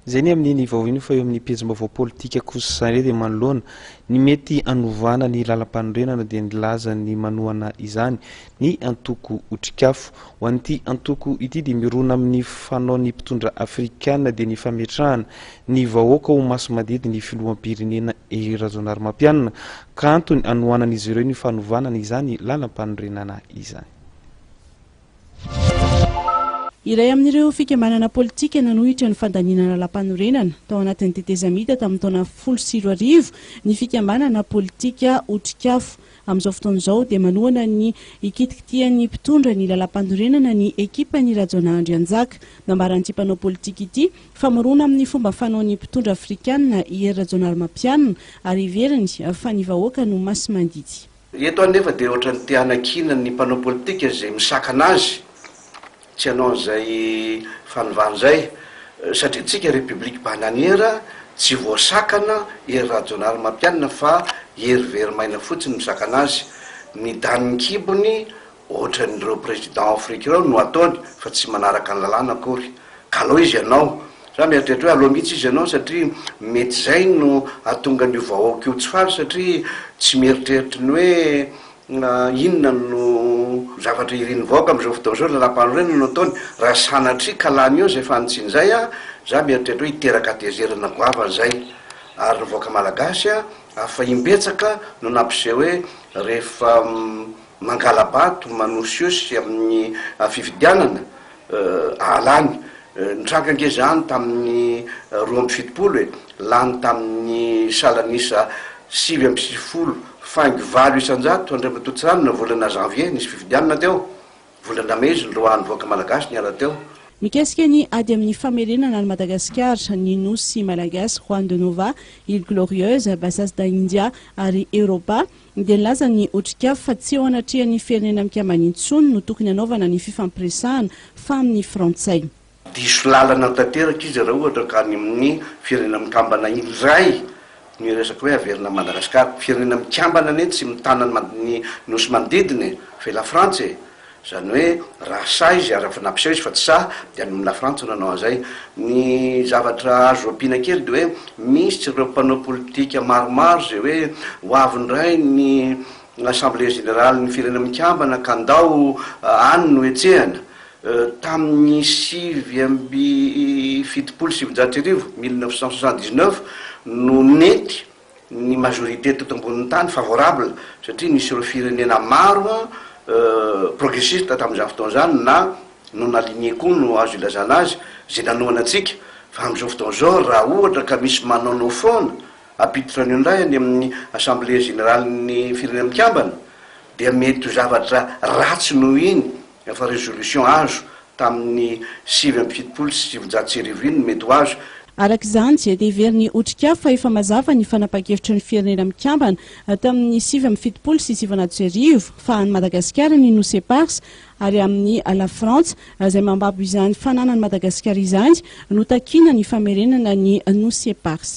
Izay ny amin'iny vaovao iny fa eo amin'ny pejim-baovao politika kosa indray dia manoloana ny mety hanovana ny lalampanorenana dia nilaza ny manohana izany ny antoko Otrikafo. Ho an'ity antoko ity dia mirona amin'ny fanaon'ny mpitondra afrikana dia ny fametrahana ny vahoaka ho masi-mandidy ny filoham-pirenena Hery Rajaonarimampianina ka antony hanohanan'izy ireo ny fanovana izany lalampanorenana izany. Iray amin'ireo fikambanana politika nanohitra ny fandaniana lalàmpanorenana tao anatin'ny tetezamita tamin'ny taona 2010 ny fikambanana politika Otrikafo. Amin'izao fotoana izao dia manohana ny hikitikitihan'ny mpitondra ny lalàmpanorenana ny ekipan'i Rajaonah Andrianjaka. Nambaran'ity mpanao politika ity fa mirona amin'ny fomba fanaon'ny mpitondra afrikanina i Hery Rajaonarimampianina ary heveriny fa ny vahoaka no masi-mandidy. Eto anefa dia ohatran'ny te hanakiana ny mpanao politika izay misakana azy tsy hanao an'izay fanovana izay satria tsika république bananière tsy voasakana Hery Rajaonarimampianina fa hery very maina fotsiny misakana azy. Ny danin'ny kibony Ohatran'ireo président Afrique ireo no ataony fa tsy manaraka ny lalàna akory. Ka aleo izy hanao. Za mieritreritra hoe aleo mihitsy izy hanao satria mety izay no hahatonga an'io vahoaka io tsy faly satria tsy mieritreritra ny hoe inona no zavatra irin'ny vahoaka amin'izao fotoana izao, lalàmpanorenana no ataony. Raha sanatria ka lany eo izay fanitsiana izay an, za mieritreritra hoe hiteraka hatezerana goavana izay. Ary ny vahoaka malagasy an, efa imbetsaka no nampiseho hoe rehefa Mangala-bato, manosiosy amin'ny fifidianana, ahalany. Nitranga ange izany tamin'ny 72 e, lany tamin'ny salan'isa 99.8% Andriamatoa Tsiranana, volana janvier nisy fifidianana teo, volana mey izy niroahan'ny vahoaka malagasy niala teo. Mikasika ny ady amin'ny famerenana an'i Madagasikara, ny Nosy Malagasy, Juan de Nova, Îles Glorieuses, Bassas da India ary Europa, dia nilaza ny Otrikafo fa tsy eo anatrehan'ny Firenena Mikambana intsony no tokony hanaovana ny fifampiresahana fa amin'ny Frantsay. Diso lalana tanteraka izy raha ohatra ka any amin'ny Firenena Mikambana indray ny resaka hoe averina Madagasikara. Firenena Mikambana anie tsy mitana ny nosy manodidina e, fa i Lafrantsa e. Izany hoe raha sahy izy ary efa nampiseho izy fa tsy sahy dia any amin'ny Lafrantsa no hanao an'izay. Ny zavatra azo ampiana kely dia hoe misy ireo mpanao politika maromaro izay hoe ho avy indray ny Assemblée générale ny Firenena Mikambana ka ndao any no hetsehana. Tamin'ny 1979, 1979, no nety ny majorité teto ambonin'ny tany favorable satria nisy ireo firenena maro progressiste tamin'izany fotoana izany na non aligné koa no azo ilazana azy izay nanohana antsika fa amin'izao fotoana izao raha ohatra ka misy manaonao foana hampiditra an'io indray any amin'ny assemblée générale-n'ny firenena mikambana dia mety ho zavatra ratsy noho iny Efa résolution azo tamin'ny 1979 iny no mety ho azo. Araka izany, dia heverin'ny Otrikafo fa efa mazava ny fanapahan-kevitry ny Firenena Mikambana tamin'ny 1979 fa an'i Madagasikara ny Nosy Eparses ary amin'ny Lafrantsa izay mambabo izany fananan'i Madagasikara izany no takiana ny famerenana ny Nosy Eparses.